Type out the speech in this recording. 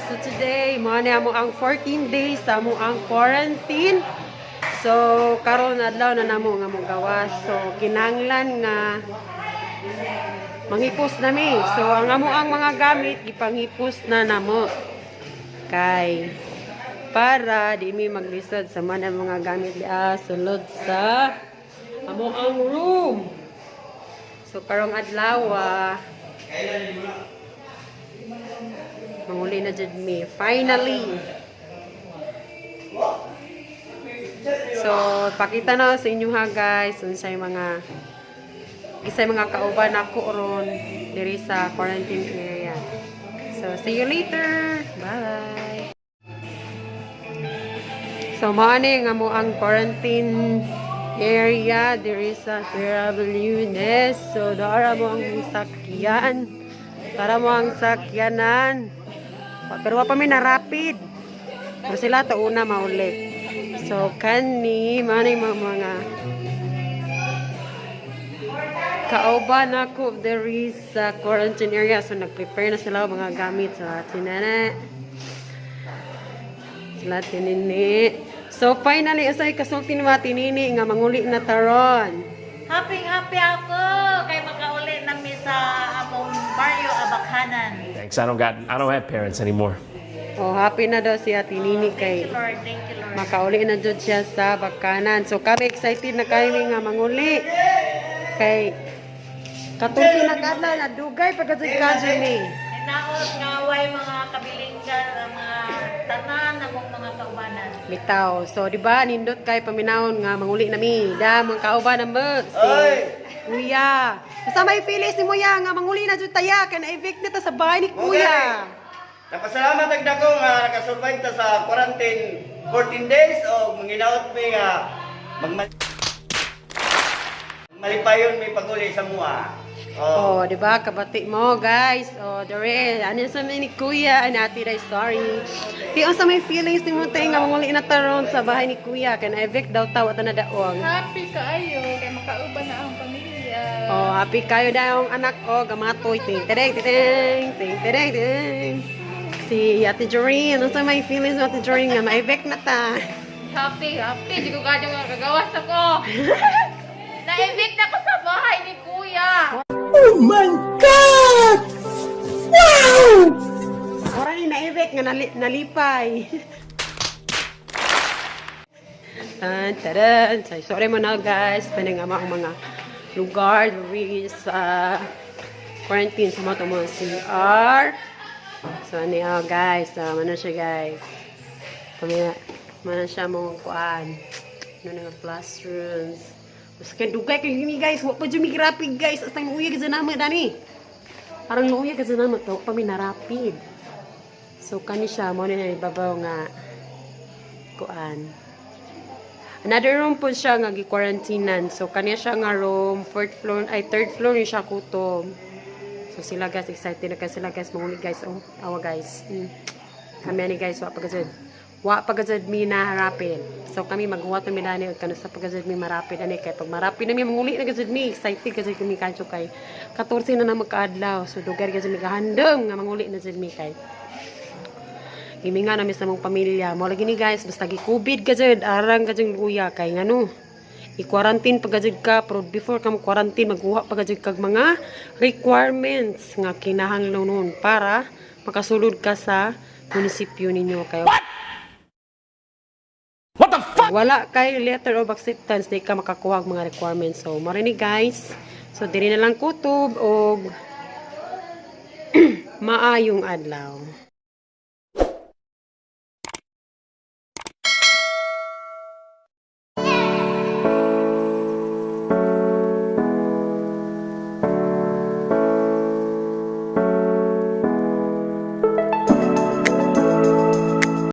So today, mao ni amo ang 14 days sa amo ang quarantine. So karon adlaw na namo nga mogawas. So kinahanglan nga manghipos na mi. So ang amo ang mga gamit gipanghipos na namo. Kay para di mi maglisod sa man ang mga gamit diha sulod sa amo ang room. So karong adlaw, manguli na jud mi. Finally. So pakita na sa inyo ha, guys, unsay mga isay mga kauban ako ron diri sa quarantine area. So see you later. Bye. So mao ni nga mo ang quarantine area diri sa Lunes. So dara mo ang sakyan. Tara mo ang sakyanan. Pero wa pa mi na rapid. Pero sila to una mauli. So kani mao ni mga kauban ako diri sa quarantine area. So nag-prepare na sila og mga gamit sa tinana. Sila tinini. So finally, usay kasulti ni Ate Nini nga manguli na taron? Happy happy ako kay makauli na mi sa among baryo Abakhanan. Thanks. I don't have parents anymore. Oh, happy na daw si Ate Nini kay Thank you, Lord, thank you, Lord. Makauli na jud siya sa Bakanan. So kami excited na kami nga manguli. Kay 14 na kadlaw na dugay pa jud ka ni. Hinaot nga way mga kabilinggan ang mga tanan namong mga kaubanan. Bitaw. So di ba nindot kay paminawon nga manguli na mi. Da mga kauban na mo. Si Kuya. Basta may feelings ni Muya nga manguli na jud taya kay na-evict na ta sa bahay ni Kuya. Napasalamat ang dako nga nakasurvive ta sa quarantine 14 days o manginaot mi nga malipayon mi paguli sa mua. Oh, Oh. di ba? Kabati mo, guys. Oh, dere. Ano sa ni Kuya? Ano ate day, sorry. Ti unsa may feelings ni mo tay nga manguli na taron sa bahay ni Kuya kay na-evict daw ta wa ta na daong? Happy kaayo kay makauban na ang pamilya. Oh, happy kayo daw ang anak oh, gamatoy ting ting ting ting ting ting. Si Ate Joreen, unsa may feelings mo, Ate Joreen, nga ma-evict na ta? Happy, happy. Di ko gadyo nga kagawas ako. Na-evict na ko sa bahay ni Kuya. Ora ni na-evict nga nalipay. Tan taran. So, sorry mo na, guys. Paning nga mga lugar diri sa quarantine sa mga mga CR. So ano yun, guys. So, ano siya, guys. Kami mana siya mong kuan. Ano nga classrooms. Mas kay dugay kay ni, guys. Wa pa jud mi rapid, guys. Astang uya ka sa nama dani. Parang uya ka sa nama to pa mi narapid. So kani siya mo ni ibabaw nga kuan. Another room po siya nga gi-quarantinean. So kanya siya nga room, fourth floor ay third floor ni siya kutob. So sila, guys, excited na kay sila, guys, manguli, guys. Oh, awa, guys. Kami ani, guys, wa pa gazud. Wa pa gazud mi na rapid. So kami maghuwat na mi dani og kano sa pagazud mi marapid ani kay pag marapid na mi manguli na gazud mi. Excited gazud kami kadto kay 14 na na magkaadlaw. So dugay gazud mi gahandom nga manguli na jud mi kay giminga na mi sa mong pamilya. Mo lagi ni, guys, basta gi-COVID ka jud, arang ka jud luya kay ngano. I-quarantine pa gajud ka, pero before ka mo-quarantine, magkuha pa gajud kag mga requirements nga kinahanglan para makasulod ka sa munisipyo ninyo kay What the fuck? Wala kay letter of acceptance, di ka makakuha og mga requirements. So, marinig, guys. So, diri na lang kutob og maayong adlaw.